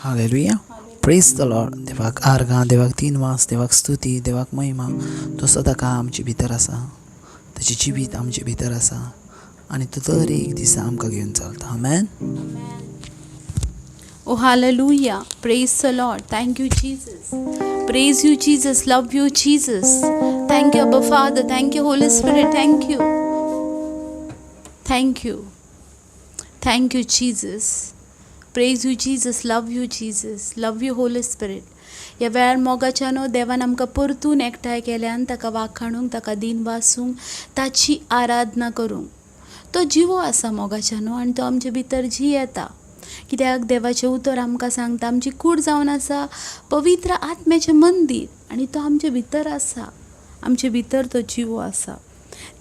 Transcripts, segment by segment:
Hallelujah, praise the Lord. देवाक आर्गां, देवाक तीन वास, देवाक स्तुती, देवाक महिमा. तो सदांकाळ आमचे भितर आसा, ताचें जिवीत आमचे भितर आसा आनी तो दर एक दिसा आमकां घेवन चलता. आमेन. Oh, hallelujah. Praise the Lord. Thank you, Jesus. Praise you, Jesus. Love you, Jesus. Thank you, Abba Father. Thank you, Holy Spirit. Thank you. Thank you. Thank you, Jesus. Praise you, Jesus. Love you, Jesus. Love you, Holy Spirit. ह्या वेळार मोगाच्या न्हू देवान आमकां परतून एकठांय केल्यान ताका वाखाणूंक, ताका दिन वासूंक, ताची आराधना करूंक. तो जिवो आसा मोगाच्या न्हू आनी तो आमचे भितर जियेता. कित्याक देवाचें उतर आमकां सांगता आमची कूड जावन आसा पवित्र आत्म्याचें मंदीर आनी तो आमचे भितर आसा, आमचे भितर तो जिवो आसा.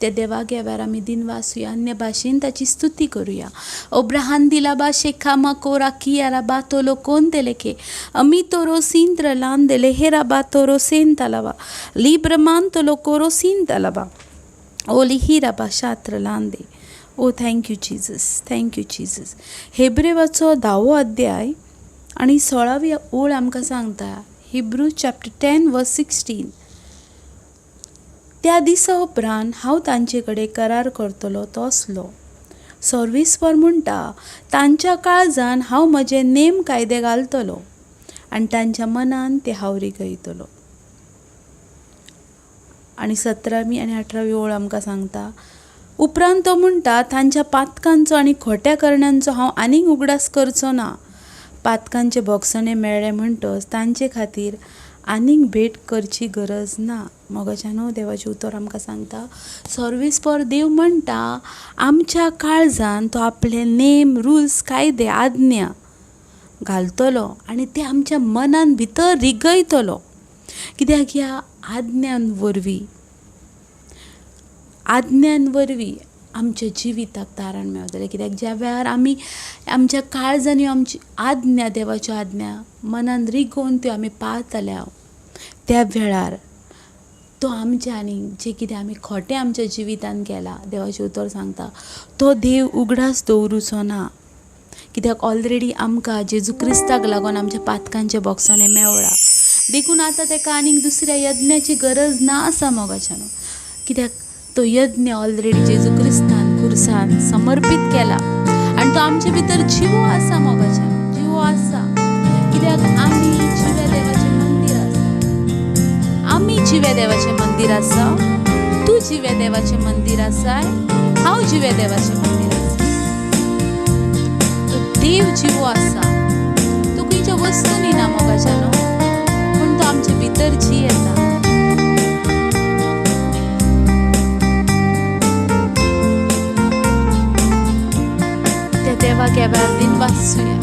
त्या देवाक ह्या वेळार आमी दिनवासुया, अन्य भाशेन ताची स्तुती करुया. ओब्राहान दिला बा शेखा मकोरा कियारा बा तोलो कोन तेलेके अमितोरो सिंत्र लांदेले हेरा बा तोरो सेन तलावा लिब्रमान तोलो कोरो सीन तलावा ओली हिरा बा शात्र लांदे. ओ thank you Jesus, thank you Jesus. हेब्रेवाचो 10वो अध्याय आनी 16वी ओळ आमकां सांगता, हिब्रू चॅप्टर 10 वर्स 16. त्या दिसा उपरांत हांव तांचे कडेन करार करतलो तसलो. सर्वेस्पर म्हणटा, तांच्या काळजान हांव म्हजे नेम कायदे घालतलो आनी तांच्या मनान ते हांव रिगयतलो. आनी 17वी आनी 18वी ओळ आमकां सांगता, उपरांत तो म्हणटा, तांच्या पातकांचो आनी खोट्या करण्यांचो हांव आनीक उगडास करचो ना. पातकांचे भोगसणे मेळ्ळे म्हणटच तांचे खातीर आनीक भेट करची गरज ना. मोगाच्या न्हू देवाचें उतर आमकां सांगता, सर्वेस्पर देव म्हणटा आमच्या काळजान तो आपले नेम, रुल्स, कायदे, आज्ञा घालतलो आनी ते आमच्या मनान भितर रिगयतलो. कित्याक ह्या आज्ञान वरवीं आमच्या जिविताक तारण मेळतलें. कित्याक ज्या वेळार आमी आमच्या काळजान ह्यो आमची आज्ञा, देवाच्यो आज्ञा मनान रिगोवन त्यो आमी पाळतल्या त्या वेळार तो आमच्या आनी जें कितें आमी खोटें आमच्या जिवितान केलां, देवाचें उतर सांगता, तो देव उगडास दवरुचो ना. कित्याक ऑलरेडी आमकां जेजू क्रिस्ताक लागून आमच्या पातकांचें भोगसणें मेवळां. देखून आतां ताका आनीक दुसऱ्या यज्ञाची गरज ना आसा मोगाच्यान. कित्याक तो यज्ञ ऑलरेडी जेजू क्रिस्तान खुर्सान समर्पीत केला आनी तो आमचे भितर जिवो आसा मोगाच्यान, जिवो आसा. कित्याक आमी जिव्या देवाचें मंदीर आसा, आमी जिव्या देवाचें मंदीर आसा, तूं जिव्या देवाचें मंदीर आसाय, हांव जिव्या देवाचें मंदीर आसा. तो देव जिवो आसा, तो खंयच्या वस्तूंनी ना मोगाच्यान, पूण तो आमचे भितर जियेता. त्या देवाक ह्या वेळार दिनवासुया.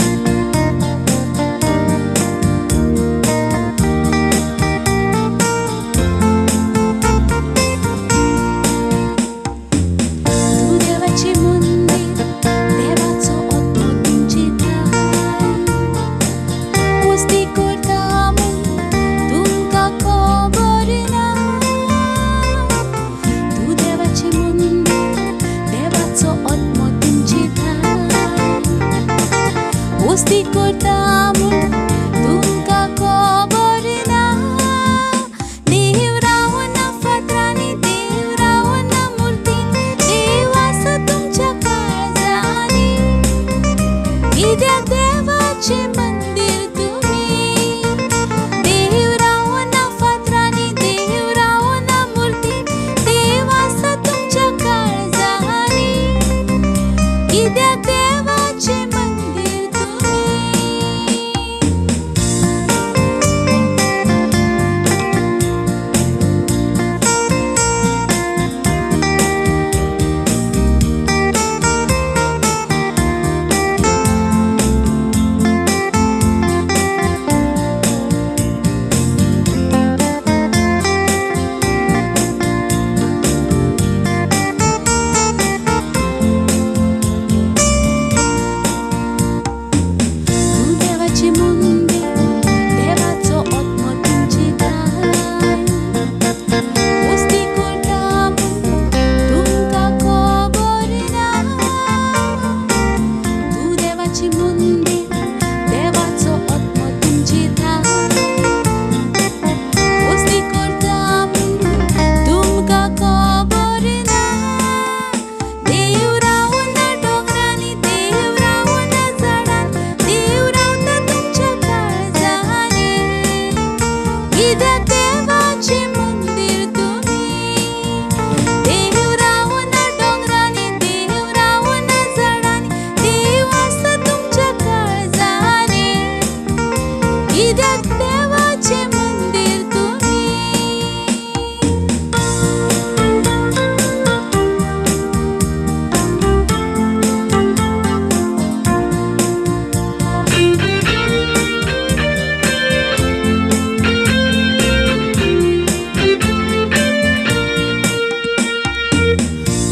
कित्याक देवाचें मंदीर तुमी.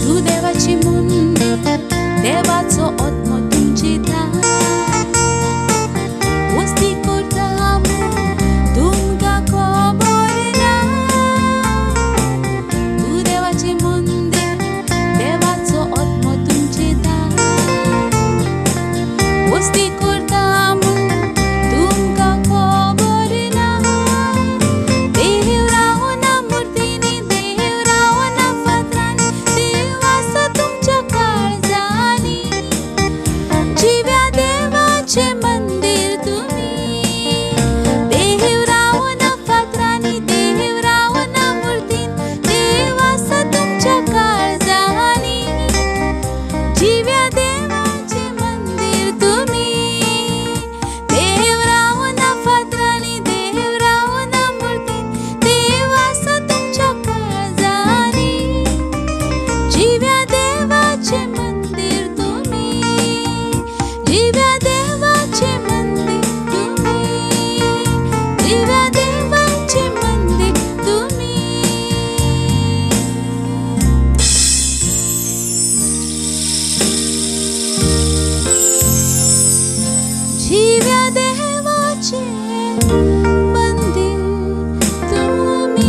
तूं देवाची मंदीर, देवाचो आत्मो तुमचे थांय वस्ती करता म्हूण तुमकां खबर ना. तूं देवाचें मंदीर, देवाचो आत्मो तुमचे थांय वस्ती करता म्हूण तुमकां खबर ना. देव रावना मुर्तींनी, देव रावना फातरांनी, देव आसा तुमच्या काळजांनी. जिव्या देवाचें मंदीर तुमी. देव रावना फातरांनी, देव रावना मुर्तीन, देव आसा तुमच्या काळजांनी. जिव्या देवाचें मंदीर तुमी. देव रावना फातरांनी, देव रावना मुर्तीन, देव आसा तुमच्या काळजांनी. जिव्या देवाचें मंदीर तुमी. जिव्या देवाचें मंदीर तुमी. जिव्या देवाचें मंदीर तुमी. जिव्या देवाचें मंदीर तुमी.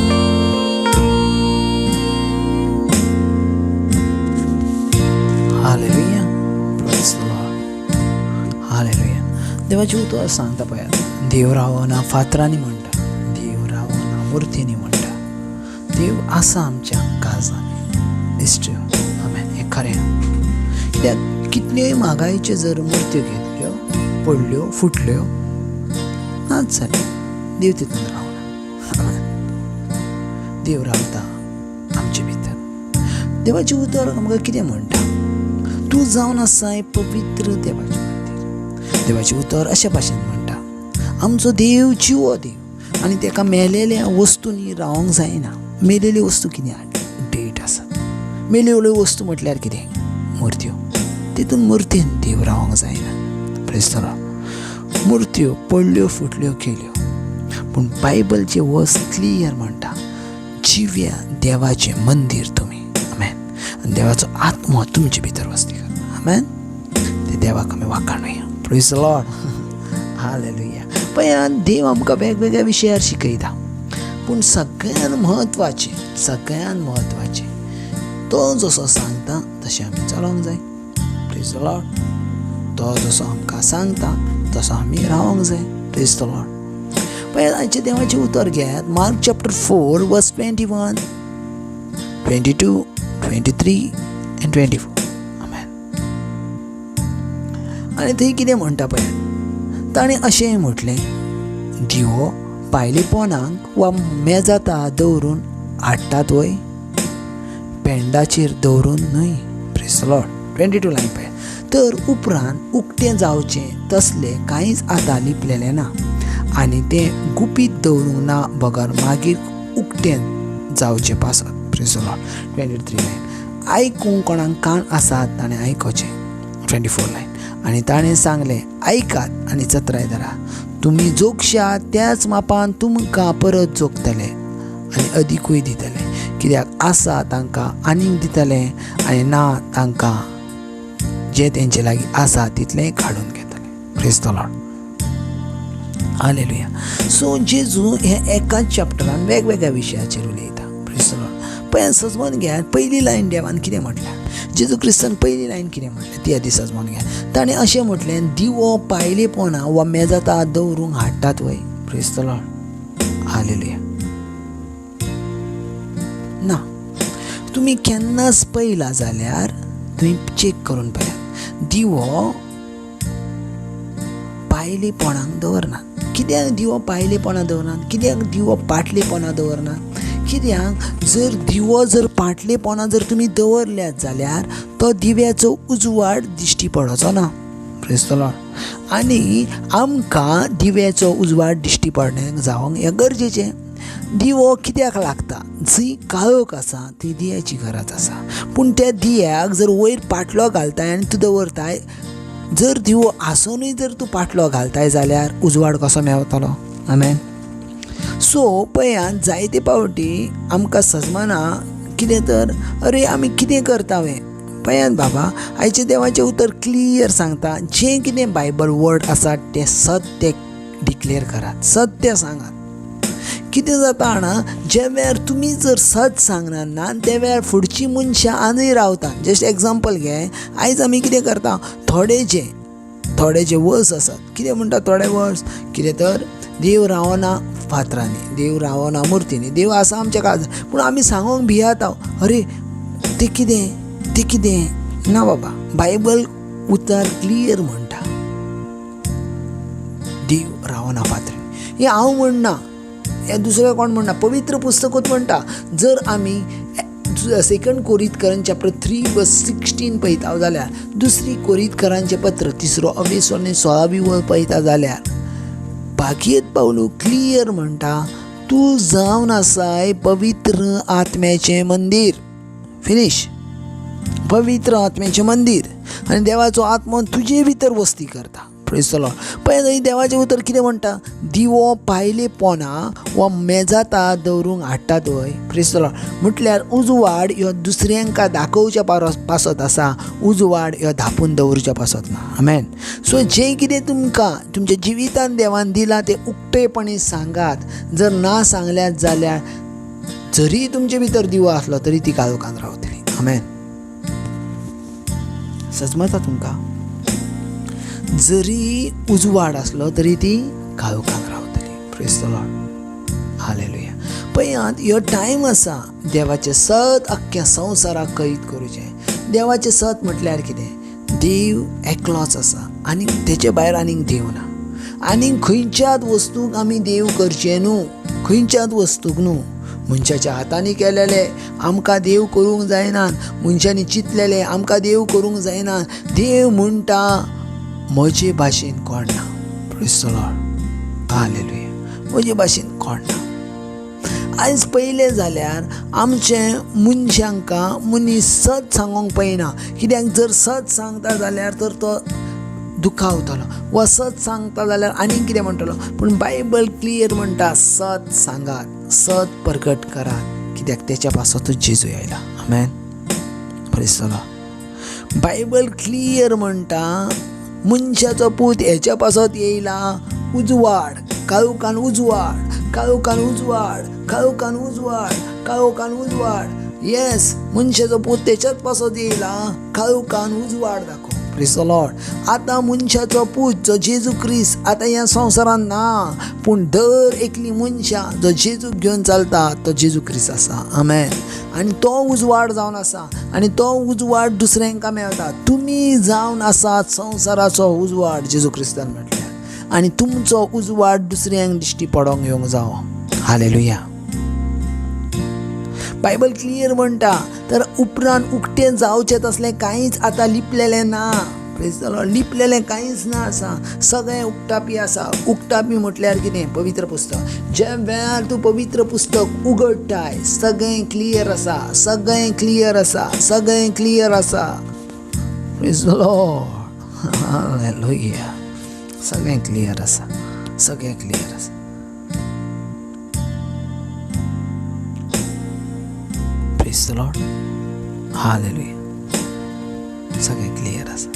Hallelujah. Praise the Lord. Hallelujah. देवाचें उतर सांगता पळयात, देव रावना फातरांनी म्हणटा, देव रावना मुर्तींनी म्हणटा, देव आसा आमच्या काळजांनी. It's true. आमेन. हें खरें. कित्याक कितल्योय म्हागायच्यो जर मुर्त्यो घेतल्यो, पडल्यो, फुटल्यो, नाच जाल्यो, देव तितून रावना. आमेन. देव रावता आमचे भितर. देवाचें उतर आमकां कितें म्हणटा? तूं जावन आसाय पवित्र देवाचें मंदीर. देवाचें उतर अशे भाशेन म्हणटा, आमचो देव जिवो देव आनी तेका मेलेल्या वस्तूंनी रावंक जायना. मेलेली वस्तू कितें? डेट आसा. मेलेल्यो वस्तू म्हटल्यार कितें? मुर्त्यो. तितून मुर्तीन देव रावंक जायना. Praise the Lord. मुर्त्यो पडल्यो, फुटल्यो, केल्यो, पूण बायबलचें वर्स क्लियर म्हणटा, जिव्या देवाचें मंदीर तुमी. आमेन. आनी देवाचो आत्मो तुमचे भितर वस्ती करता. आमेन. ते देवाक आमी वाखाणुया. Praise the Lord. Hallelujah. पळयात, देव आमकां वेगवेगळ्या विशयार शिकयता, पूण सगळ्यान म्हत्वाचें, सगळ्यान म्हत्वाचें तो जसो सांगता तशें आमी चलोंक जाय. Praise the Lord. तो जसो आमकां सांगता तसो आमी रावंक जाय. Praise the Lord. पळयात, आयचें देवाचें उतर घेयात, Mark chapter 4 verse 21, 22, 23 and 24. आमेन. आनी थंय कितें म्हणटा पळयात, ताणें अशेंय म्हटलें, दिवो पायलेपोणाक वा मेजाता दवरून हाडटात वय, पेंडाचेर दवरून न्हय. Praise the Lord. 22 line पळयात, तर उपरांत उक्तें जावचें तसलें कांयच आतां लिपलेलें ना, आनी तें गुपीत दवरूंक ना बगर मागीर उक्तें जावचें पासत. Praise the Lord. 23 line, आयकूंक कोणाक कान आसात ताणें आयकोचें. 24 लायन, आनी ताणें सांगलें, आयकात आनी चत्राय धरा, तुमी जोगशात त्याच मापान तुमकां परत जोगतले आनी अदिकूय दितले. कित्याक आसा तांकां आनीक दितले आनी ना तांकां जे तेंचे लागीं आसा तितलें काडून घेतले. Praise the Lord. Hallelujah. So जेजू हे एकाच चॅप्टरान वेगवेगळ्या विशयाचेर उलयता. Praise the Lord. पळयात, सजमोन घेयात, पयली लायन देवान कितें म्हटल्या, जेजू क्रिस्तान पयली लायन कितें म्हटलें ती आदी सजमोन घेयात. ताणें अशें म्हटलें, दिवो पायलेपोणां वा मेजाता दवरूंक हाडटात वय. Praise the Lord. Hallelujah. ना, तुमी केन्नाच पळयला जाल्यार तुमी चॅक करून पळयात, दिवो पायलेपोणांक दवरनात. कित्याक दिवो पायलेपोणां दवरनात? कित्याक दिवो पाटलेपोणां दवरनात? कित्याक जर दिवो जर पाटलेपोणां जर तुमी दवरल्यात जाल्यार तो दिव्याचो उजवाड दिश्टी पडचो ना. Praise the Lord. आनी आमकां दिव्याचो उजवाड दिश्टी पडणे जावंक हें गरजेचें. दिवो कित्याक लागता? जंय काळोख आसा ती दिव्याची गरज आसा. पूण त्या दिव्याक जर वयर पाटलो घालताय आनी तूं दवरताय, जर दिवो आसुनूय जर तूं पाटलो घालताय जाल्यार उजवाड कसो मेवतलो? आमेन. सो पळयात जायते पावटी आमकां सजमाना कितें तर अरे आमी कितें करता वे. पळयात बाबा, आयचें देवाचें उतर क्लियर सांगता, जें कितें बायबल वर्ड आसा तें सत्य डिक्लेर करात, सत्य सांगात. कितें जाता जाणा, ज्या वेळार तुमी जर सत सांगना ना त्या वेळार फुडची मनशां आनी रावता. जस्ट एग्जाम्पल घे, आयज आमी कितें करता, थोडे जे वर्स आसात, कितें म्हणटा थोडे वर्स, कितें तर देव रावना फातरांनी, देव रावना मुर्तींनी, देव आसा आमच्या काळजांत, पूण आमी सांगूंक भियेता, अरे तें कितें तें कितें. ना बाबा, बायबल उतर क्लियर म्हणटा देव रावना फातरांनी. हें हांव म्हणना, हें दुसरें कोण म्हणना, पवित्र पुस्तकूच म्हणटा. जर आमी 2 कोरिंथकरां चॅप्टर 3 वर्स 16 पळयता जाल्यार, 2 कोरिंथकरांचें पत्र 3 अवेस आनी 16वी वळ पळयता जाल्यार भागीत पावलू क्लियर म्हणटा, तूं जावन आसाय पवित्र आत्म्याचें मंदीर. फिनीश. पवित्र आत्म्याचें मंदीर आनी देवाचो आत्मो तुजे भितर वस्ती करता. Praise the Lord. पळय देवाचें उतर कितें म्हणटा, दिवो पायले पोना वा मेजाता दवरूंक हाडटात वय. Praise the Lord. म्हटल्यार उजवाड ह्यो दुसऱ्यांका दाखोवच्या पासत आसा, उजवाड ह्यो धापून दवरच्या पासत ना. आमेन. सो जें कितें तुमकां तुमच्या जिवितान देवान दिलां तें उक्तेपणी सांगात. जर ना सांगल्यात जाल्यार जरी तुमचे भितर दिवो आसलो तरी ती काळोखान रावतली. आमेन. सजमता तुमकां, जरी उजवाड आसलो तरी ती काळोखान रावतली. Praise the Lord. Hallelujah. पळयात ह्यो टायम आसा देवाचें सत अख्ख्या संवसाराक कळीत करूचें. देवाचें सत म्हटल्यार कितें? देव एकलोच आसा आनी तेचे भायर आनीक देव ना. आनीक खंयच्याच वस्तूक आमी देव करचें न्हू, खंयच्याच वस्तूक न्हू. मनशाच्या हातांनी केलेले आमकां देव करूंक जायना, मनशांनी चिंतलेले आमकां देव करूंक जायना. देव म्हणटा म्हजे भाशेन कोण ना. Praise the Lord. Hallelujah. म्हजे भाशेन कोण ना. आयज पयलें जाल्यार आमचें मनशांकां मनीस सत सांगूंक पळयना. कित्याक जर सत सांगता जाल्यार तर तो दुखावतलो, वा सत सांगता जाल्यार आनीक कितें म्हणटलो. पूण बायबल क्लियर म्हणटा सत सांगात, सत प्रगट करात, कित्याक तेच्या पासतूच जेजू आयला. आमेन. Praise the Lord. Bible clear म्हणटा मनशाचो पूत हेच्या पासत येयला उजवाड, काळोखान उजवाड, काळोखान उजवाड, काळोखान उजवाड, काळोखान उजवाड. येस, मनशाचो पूत तेच्याच पासत येयला काळोखान उजवाड दाखोवंक. Praise the Lord. आतां मनशाचो पूत जो जेजू क्रिस्त आतां ह्या संवसारांत ना, पूण दर एकली मनशां जो जेजूक घेवन चलता तो जेजू क्रिस्त आसा. आमेन. आनी तो उजवाड जावन आसा आनी तो उजवाड दुसऱ्यांकां मेळटा. तुमी जावन आसात संवसाराचो उजवाड जेजू क्रिस्तान म्हटल्यार, आनी तुमचो उजवाड दुसऱ्यांक दिश्टी पडोंक येवंक जावो. हालेलुया. बायबल क्लियर म्हणटा तर उपरांत उक्तें जावचें तसलें कांयच आतां लिपलेलें ना. Praise the Lord. लिपलेलें कांयच ना आसा, सगळें उक्तापी आसा. उक्तापी म्हटल्यार कितें? पवित्र पुस्तक. ज्या वेळार तूं पवित्र पुस्तक उगडटाय सगळें क्लियर आसा, सगळें क्लियर आसा, सगळें क्लियर आसा. Praise the Lord. Hallelujah. सगळें क्लियर आसा, सगळें क्लियर आसा. Praise the Lord. Hallelujah. सगळें क्लियर आसा.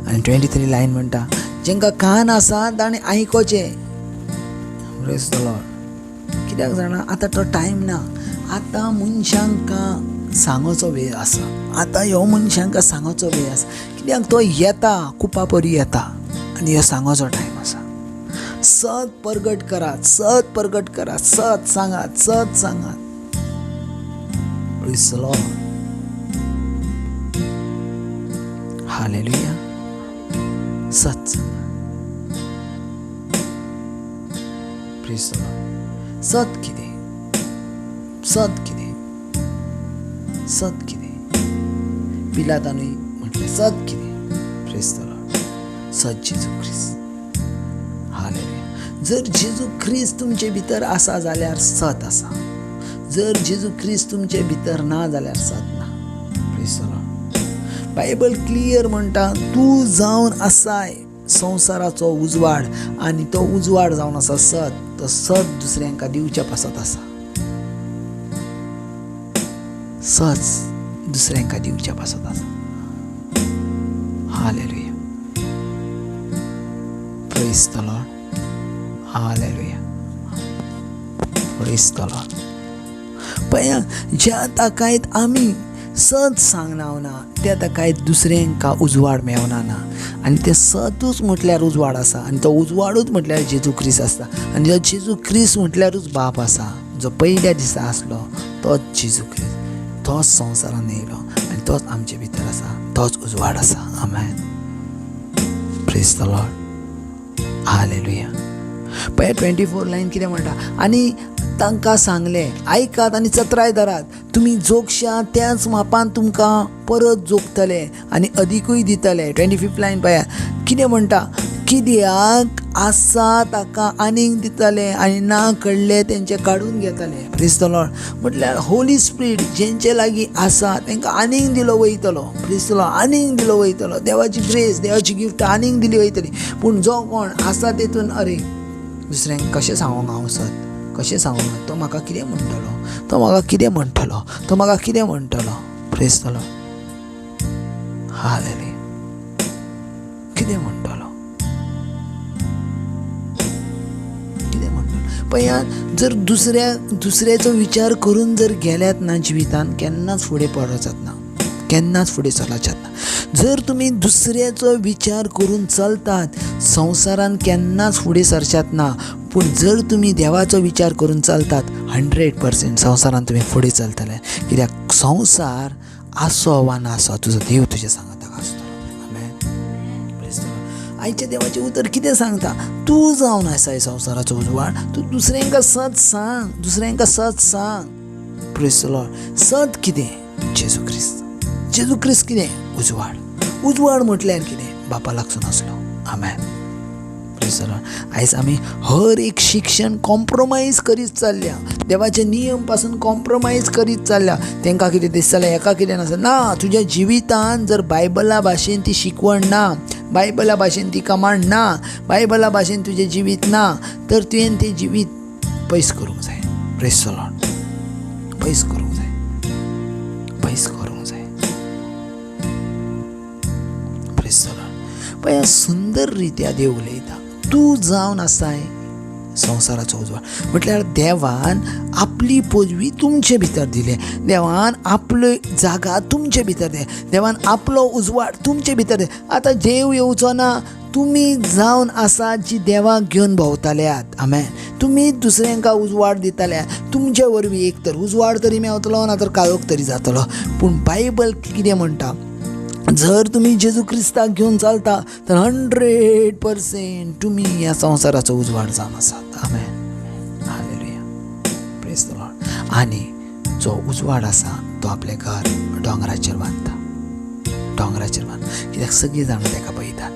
आनी 23 लायन म्हणटा जेंकां कान आसा ताणें आयकोचें. Praise the Lord. कित्याक जाणा, आतां तो टायम ना. आतां मनशांकां सांगोचो वेळ आसा. आतां ह्यो मनशांकां सांगोचो वेळ आसा. कित्याक तो येता, कुपा परी येता आनी ह्यो सांगोचो टायम आसा. सत परगट करात, सत परगट करात, सत सांगात, सत सांगात. Praise the Lord. Hallelujah. सत सांगात. Praise the Lord. सत कितें? सत कितें? सत कितें? पिलातानूय म्हटलें सत कितें? Praise the Lord. सत जेजू क्रिस्त. हालेलुया. जर जेजू क्रिस्त तुमचे भितर आसा जाल्यार सत आसा. जर जेजू क्रिस्त तुमचे भितर ना जाल्यार सत ना. Praise the Lord. Bible clear म्हणटा, तूं जावन आसाय संवसाराचो उजवाड आनी तो उजवाड जावन आसा सत. तो सत दुसऱ्यांका दिवच्या पासत आसा. सच दुसऱ्यांका दिवच्या पासत आसा. Hallelujah. Praise the Lord. Hallelujah. Praise the Lord. पळया, ज्या ताकायत आमी सत सांगना ना त्या ताकायत दुसऱ्यांका उजवाड मेवना ना. आनी तें सतूच म्हटल्यार उजवाड आसा आनी तो उजवाडूच म्हटल्यार जेजू क्रिस्त आसता. आनी जो जेजू क्रिस्त म्हटल्यारूच बाप आसा, जो पयल्या दिसा आसलो तोच जेजू क्रिस्त. तोच संवसारान येयलो आनी तोच आमचे भितर आसा, तोच उजवाड आसा. आमेन. Praise the Lord. Hallelujah. पळय 24 लायन कितें म्हणटा, आनी तांकां सांगलें, आयकात आनी चत्राय धरात, तुमी जोगशा त्याच मापान तुमकां परत जोगतले आनी अदिकूय दितले. 25 लायन पळया कितें म्हणटा, कित्याक आसा ताका आनीक दितले आनी ना कडले तेंचे काडून घेतले. Praise the Lord. म्हटल्यार होली स्पिरीट जेंचे लागीं आसा तांकां आनीक दिलो वयतलो. प्रेज the Lord. आनीक दिलो वयतलो. देवाची ग्रेस, देवाची गिफ्ट आनीक दिली वयतली. पूण जो कोण आसा तेतून अरे दुसऱ्यांक कशें सांगूंक हांव सत, कशें सांगूंक, तो म्हाका कितें म्हणटलो, तो म्हाका कितें म्हणटलो, तो म्हाका कितें म्हणटलो. Praise the Lord. Hallelujah. कितें म्हणटलो, कितें म्हणटलो. पळया, जर दुसऱ्याचो विचार करून जर गेल्यात ना जिवितान, केन्नाच फुडें पडचात ना, केन्नाच फुडें चलचात ना. जर तुमी दुसऱ्याचो विचार करून चलतात संवसारान केन्नाच फुडें सरचात ना. पूण जर तुमी देवाचो विचार करून चलतात 100% संवसारान तुमी फुडें चलतले. कित्याक संवसार आसो वा नासो तुजो देव तुज्या सांगाताक आसतलो. आमेन. Praise the Lord. आयच्या देवाचें उतर कितें सांगता, तूं जावन आसाय संवसाराचो उजवाड, तूं दुसऱ्यांका सत सांग, दुसऱ्यांका सत सांग. Praise the Lord. सत कितें? जेजू क्रिस्त. जेजू क्रिस्त कितें? उजवाड. उजवाड म्हटल्यार कितें? बापा लागसून आसलो. आमेन. Praise the Lord. आयज आमी हर एक शिक्षण कॉम्प्रोमायज करीत चल्ल्या, देवाचे नियम पासून कॉम्प्रोमायज करीत चल्ल्या. तांकां कितें दिसतलें, हेका कितें नासता ना. तुज्या जिवितान जर बायबला भाशेन ती शिकवण ना, बायबला भाशेन ती कमांड ना, बायबला भाशेन तुजें जिवीत ना, तर तुवें तें जिवीत पयस करूंक जाय. Praise the Lord. पयस करूंक जाय, पयस करूंक जाय. Praise the Lord. पळया, सुंदर रित्या देव उलयता, तूं जावन आसाय संवसाराचो उजवाड. म्हटल्यार देवान आपली पदवी तुमचे भितर दिले, देवान आपली जागा तुमचे भितर दिले, देवान आपलो उजवाड तुमचे भितर दिले. आतां देव येवचो ना, तुमी जावन आसा जी देवाक घेवन भोंवताल्यात. आमेन. तुमी दुसऱ्यांका उजवाड दिताल्या, तुमचे वरवीं एक तर उजवाड तरी मेवतलो ना तर काळोख तरी जातलो. पूण बायबल कितें म्हणटा, जर तुमी जेजू क्रिस्ताक घेवन चलता तर 100% तुमी ह्या संवसाराचो उजवाड जावन आसात. आमेन. हालेलुया. Praise the Lord. आनी जो उजवाड आसा तो आपलें घर दोंगराचेर बांदता, दोंगराचेर बांदता. कित्याक सगळीं जाणां ताका पळयतात,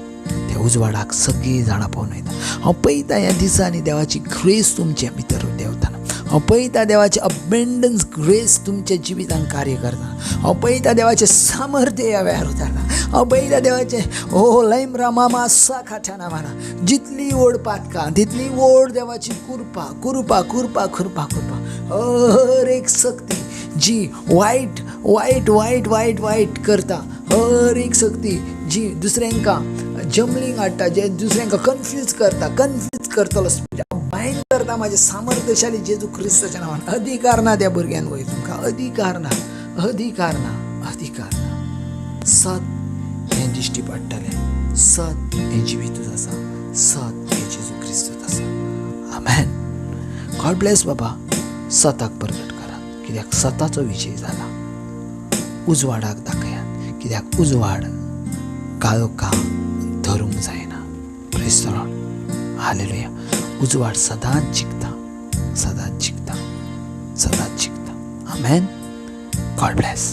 त्या उजवाडाक सगळीं जाणां पळोवन वयता. हांव पळयता ह्या दिसांनी देवाची ग्रेस तुमच्या भितर देंवतना, हांव पळयता देवाचें अबेंडन्स ग्रेस तुमच्या जिवितान कार्य करता, हांव पळयता देवाचें सामर्थ्य ह्या वेळार उतरता, हांव पळयता देवाचें ओ लैम रामा साखाठ्या माना. जितली ओड पातकां तितली ओड देवाची कृपा, कृपा, कृपा, कृपा, कृपा. हर एक सक्ती जी वायट वायट वायट वायट वायट करता, हर एक सक्ती जी दुसऱ्यांका जमलींग हाडटा, जे दुसऱ्यांका कन्फ्यूज करता, कन्फ्यूज करतलो स्पिरिट बायंड करता म्हाजे सामर्थ्यशाली जेजू क्रिस्ताच्या नांवान. अधिकार ना त्या भुरग्यान वयर तुमकां, अधिकार ना, अधिकार ना, अधिकार ना. सत हें दिश्टी पडटलें, सत हें जिवीतूच आसा, सत हें जेजू क्रिस्तूच आसा. आमेन. गॉड ब्लेस बाबा. सताक प्रगट करात, कित्याक सताचो विजय जाला. उजवाडाक दाखयात, कित्याक उजवाड काळोखा धरूंक जायना. Praise the Lord. Hallelujah. उजवाड सदांच जिखता, सदांच जिखता, सदांच जिखता. आमेन. God bless.